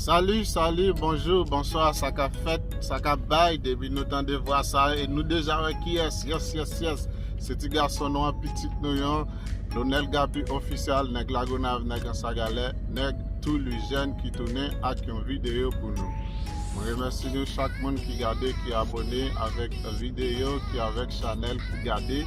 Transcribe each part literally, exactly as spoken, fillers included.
Salut, salut, bonjour, bonsoir, sa k ap fèt, sa k ap bay, depi nou tande vwa sa, e nou deja wè kiyès, yes, yes, yes. Se ti gason nou an, pitit nou yon, Lonel Gaby Official, nèg Lagonav, nèg Ansagalè, nèg Toulijèn ki tounen ak yon videyo pou nou. Mwen remèsye nou chak moun ki gade, ki abòne avèk videyo, ki avèk chanèl, ki gade.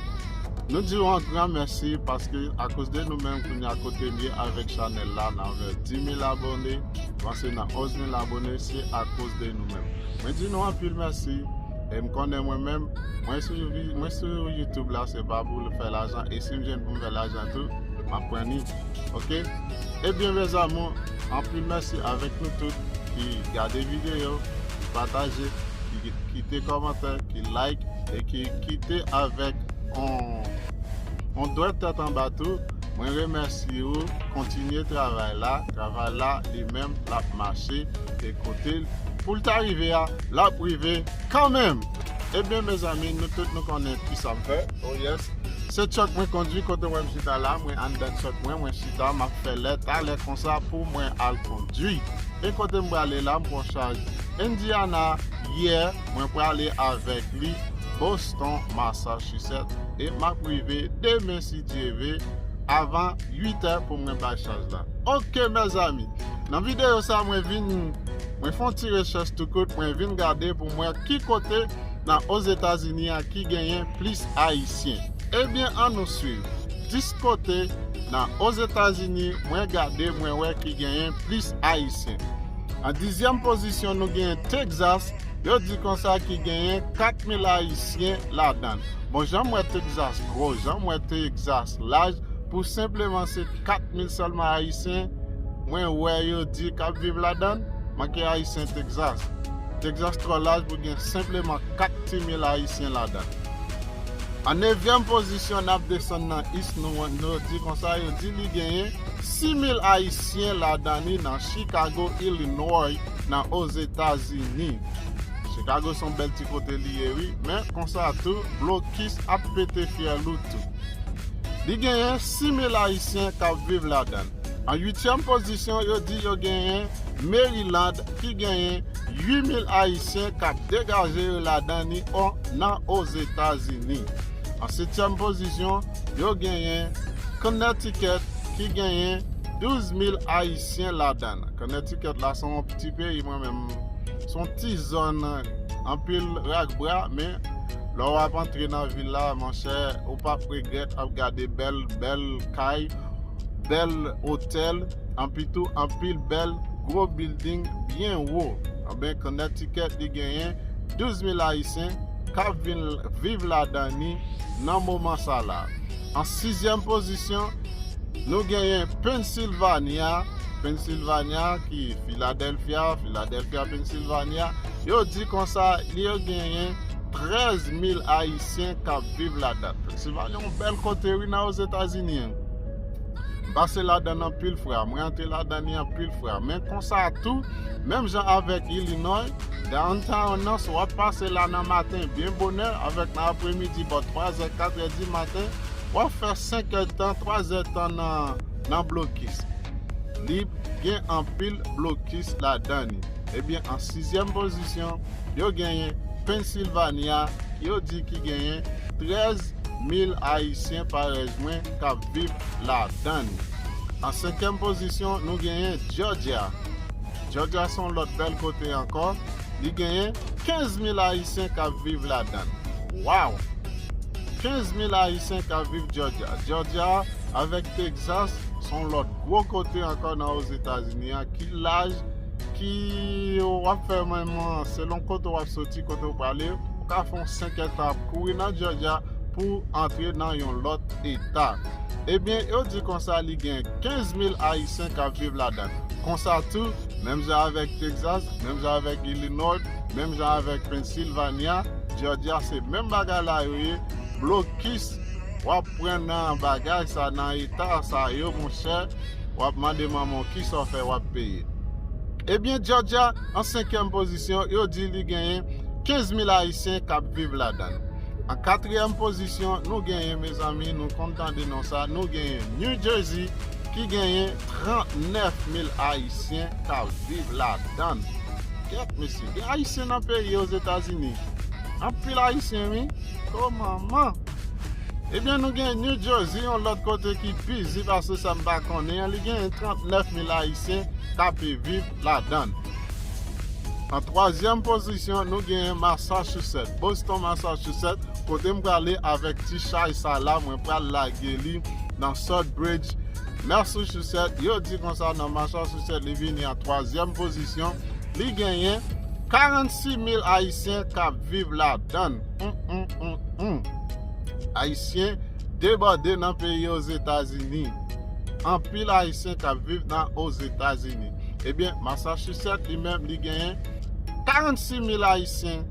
Nou di w yon gran mèsi paske akoz de nou menm kounye a kote m ye avèk chanèl la, nan vè dis mil abòne, panse nan onz mil abòne, se akoz de nou menm. Mwen di nou anpil mèsi. E m konnen mwen menm, mwen sou vi-, mwen sou YouTube la, se pa pou fè lajan. E si m jwenn pou m fè lajan tou, m ap pran li. Oke? Ebyen, mes amours, anpil mèsi avèk nou tout ki gade videyo, ki pataje, ki kite kòmantè, ki like e ki kite avèk on, on dwèt tèt anba tou. Mwen remèsye w, kontinye travay la. Travay la, li menm, l ap mache. E kote l pou l ta rive a, l ap rive kanmenm. Ebyen, mezanmi, nou tout nou konnen kisa m fè. Oh yes. Se tchòk mwen kondwi, kote w wè m chita la, mwen anndan tchòk mwen, mwen chita, m ap fè lè talè konsa pou mwen al kondwi. E kote m prale la, m pran chaj Indiana, yè, mwen prale avèk li Boston, Massachusetts, e m ap rive demen si Dye ve, avan uit è pou mwen bay chaj la. Oke, mezanmi, nan videyo sa, mwen vin, mwen fè yon ti rechèch tou kout, mwen vin gade pou m wè ki kote nan Ozetazini a ki genyen plis Ayisyen. Ebyen, ann nou swiv. Dis kote nan Ozetazini, mwen gade, mwen wè ki genyen plis Ayisyen. An dizyèm pozisyon, nou genyen Texas, yo di konsa ki genyen kat mil Ayisyen ladan l. Bon, jan m wè Texas gwo, jan m wè Texas laj, pou senpleman se kat mil sèlman Ayisyen, mwen wè yo di k ap viv ladan l, manke Ayisyen Texas. Texas twò laj pou gen senpleman kat ti mil Ayisyen ladan l. An nevyèm pozisyon, n ap desann nan East, nou, nou di konsa, yo di li genyen sis mil Ayisyen ladan li nan Chicago, Illinois, nan Ozetazini. Chicago se yon bèl ti kote li ye, wi, men konsa tou, blokis ap pete fyèl ou tou. Li genyen sis mil Ayisyen k ap viv ladan l. An uityèm pozisyon, yo di yo genyen Maryland ki genyen uit mil Ayisyen k ap degaje yo ladan li o nan Ozetazini. An setyèm pozisyon, yo genyen Connecticut ki genyen douz mil Ayisyen ladan l. Connecticut la se yon ti peyi, mwen menm, se yon ti zòn anpil rak bra, men lè w ap antre nan vil la, monchè, ou p ap regrèt ap gade bèl, bèl kay, bèl otèl, anpi tou anpil bèl gwo bilding byen wo. Anben, Connecticut li genyen douz mil Ayisyen k ap vin viv ladan li nan moman sa la. An sizyèm pozisyon, nou genyen Pennsylvania, Pennsylvania ki Philadelphia, Philadelphia, Pennsylvania. Yo di konsa, li yo genyen trèz mil Ayisyen k ap viv ladan. Pennsylvania yon bèl kote, wi, nan Ozetazini, en. M pase ladan l anpil fwa, mwen antre ladan li anpil fwa. Men konsa tou, menm jan avèk Illinois, downtown nan, si w ap pase la nan maten byen bonè, avèk nan apremidi bò twazè, katrè di maten, w ap fè senk èdtan, twazèdtan nan, nan blokis. Li gen anpil blokis ladan li. Ebyen, an sizyèm pozisyon, yo genyen Pennsylvania, yo di ki genyen trèz mil Ayisyen parèy mwen k ap viv ladan li. An senkyèm pozisyon, nou genyen Georgia. Georgia se yon lòt bèl kote ankò. Li genyen kenz mil Ayisyen k ap viv ladan l. Waw! Kenz mil Ayisyen k ap viv Georgia. Georgia avèk Texas se yon lòt gwo kote ankò nan Ozetazini a, ki laj, ki w ap fè menm, selon kote w ap soti, kote w prale, ou ka fè yon senk èdtan ap kouri nan Georgia pou antre nan yon lòt eta. Ebyen, yo di konsa li gen kenz mil Ayisyen k ap viv ladan l. Konsa tou, menm jan avèk Texas, menm jan avèk Illinois, menm jan avèk Pennsylvania, Georgia, se menm bagay la yo ye. Blokis, w ap pran nan bagay sa, nan eta sa yo, monchè, w ap mande manman w kisa w fè w ap peye. Ebyen, Georgia, an senkyèm pozisyon, yo di li genyen kenz mil Ayisyen k ap viv ladan l. An katriyèm pozisyon, nou genyen, mezanmi, nou konn tande non sa, nou genyen New Jersey, ki genyen trannèf mil Ayisyen k ap viv ladan l. Kèt mesye, gen Ayisyen nan peyi Ozetazini. Anpil Ayisyen, wi. O manman! Ebyen, nou gen New Jersey, yon lòt kote ki bizi pase sa m pa konnen an. Li gen trannèf mil Ayisyen k ap viv ladan l. An twazyèm pozisyon, nou gen Massachusetts, Boston, Massachusetts, kote m prale avèk ti chay sa la, mwen pral lage li nan Sudbridge, Massachusetts. Yo di konsa nan Massachusetts, li vini an twazyèm pozisyon. Li genyen karannsis mil Ayisyen k ap viv ladan l. Hum, hum, hum, hum. Ayisyen debòde nan peyi Ozetazini. Anpil Ayisyen k ap viv nan Ozetazini. Ebyen, Massachusetts li menm, li genyen karannsis mil Ayisyen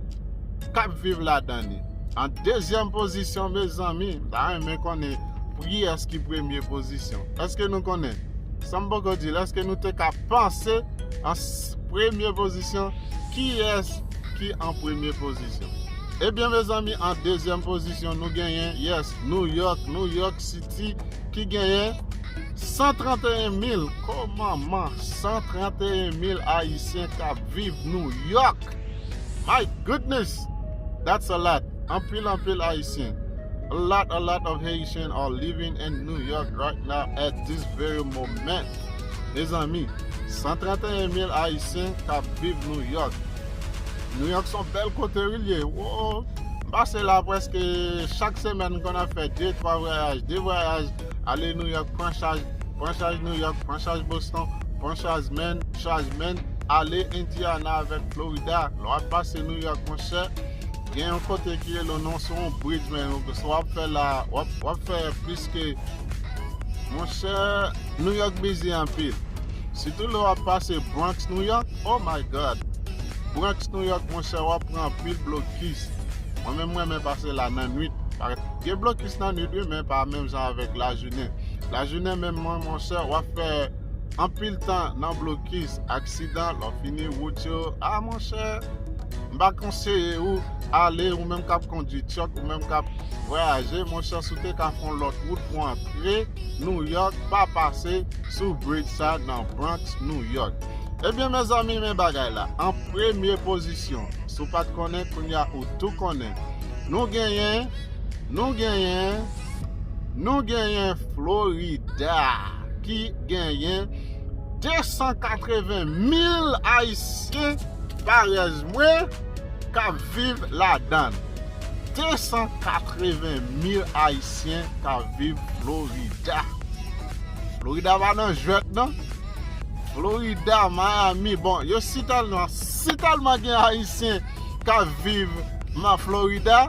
k ap viv ladan li. An dezyèm pozisyon, mezanmi, m ta renmen konnen kiyès ki premye pozisyon. Èske nou konnen? San m poko di l, èske nou te ka panse an s- premye pozisyon, kiyès ki an premye pozisyon? Ebyen, mezanmi, an dezyèm pozisyon, nou genyen, yes, New York, New York City, ki genyen san trannteyen mil, ko manman, san trannteyen mil Ayisyen k ap viv New York. My goodness, that's a lot. Anpil, anpil Ayisyen. A lot, a lot of Haitians are living in New York right now at this very moment. Mezanmi, san trannteyen mil Ayisyen k ap viv New York. New York se yon bèl kote wi l ye. Wo, m pase la prèske chak semèn, m konn ap fè de, twa vwayaj, de vwayaj, ale New York, pran chaj, pran chaj New York, pran chaj Boston, pran chaj Maine, chaj Maine, ale Indiana avèk Florida. Lè w ap pase New York, monchè, gen yon kote ki rele non, se yon bridge, men w ap fè la, w ap, w ap fè plis ke, monchè, New York bizi anpil. Sitou lè w ap pase Bronx, New York, oh my God. Bronx, New York, monchè, w ap pran anpil blokis. Mwen menm, mwen renmen pase la nan nwit. Gen blokis nan nwit, wi, men pa menm jan avèk lajounen. Lajounen menm, mwen, monchè, w ap fè anpil tan nan blokis, aksidan, lè w fini wout yo. A, monchè, m pa konseye ou ale, ou menm k ap kondui tchòk, ou menm k ap vwayaje, monchè, si w te ka fè yon lòt wout pou antre New York, pa pase sou bridge sa nan Bronx, New York. Ebyen, mezanmi, men bagay la. An premye pozisyon, si w pa t konnen, kounye a ou tou konnen. Nou genyen, nou genyen, nou genyen Florida, ki genyen de san katreven mil Ayisyen, parèy mwen, k ap viv ladan l. De san katreven mil Ayisyen k ap viv Florida. Florida pa nan jwèt, non. Florida, Miami, bon, yo sitèlman, sitèlman gen Ayisyen k ap viv nan Florida,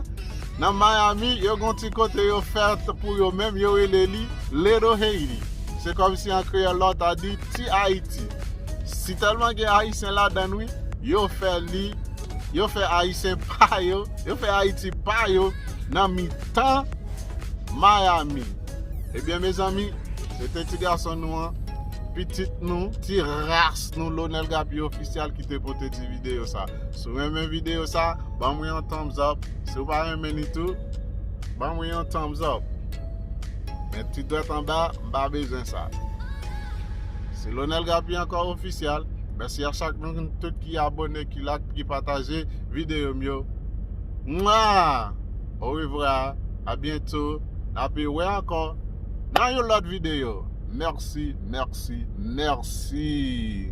nan Miami, yo gon ti kote yo fè pou yo menm, yo rele li Little Haiti. Se kòmsi an kreyòl la, w ta di Ti Ayiti. Sitèlman gen Ayisyen ladan l, wi, yo fè li, yo fè Ayisyen pa yo, yo fè Ayiti pa yo nan mitan Miami. Ebyen, mezanmi, se te ti gason nou an, pitit nou, ti ras nou, Lonel Gapi Ofisyal ki te pote ti videyo sa. Si w renmen videyo sa, ban mwen yon thumbs up. Si w pa renmen li tou, ban mwen yon thumbs up. Men ti dwèt anba, m pa bezwen sa. Se Lonel Gapi ankò Ofisyal. Mèsi a chak nou tout ki abòne, ki like, ki pataje videyo m yo. Mwa! Orevwa, a byento, n ape wè ankò nan yon lòt videyo. Mèsi, mèsi, mèsi.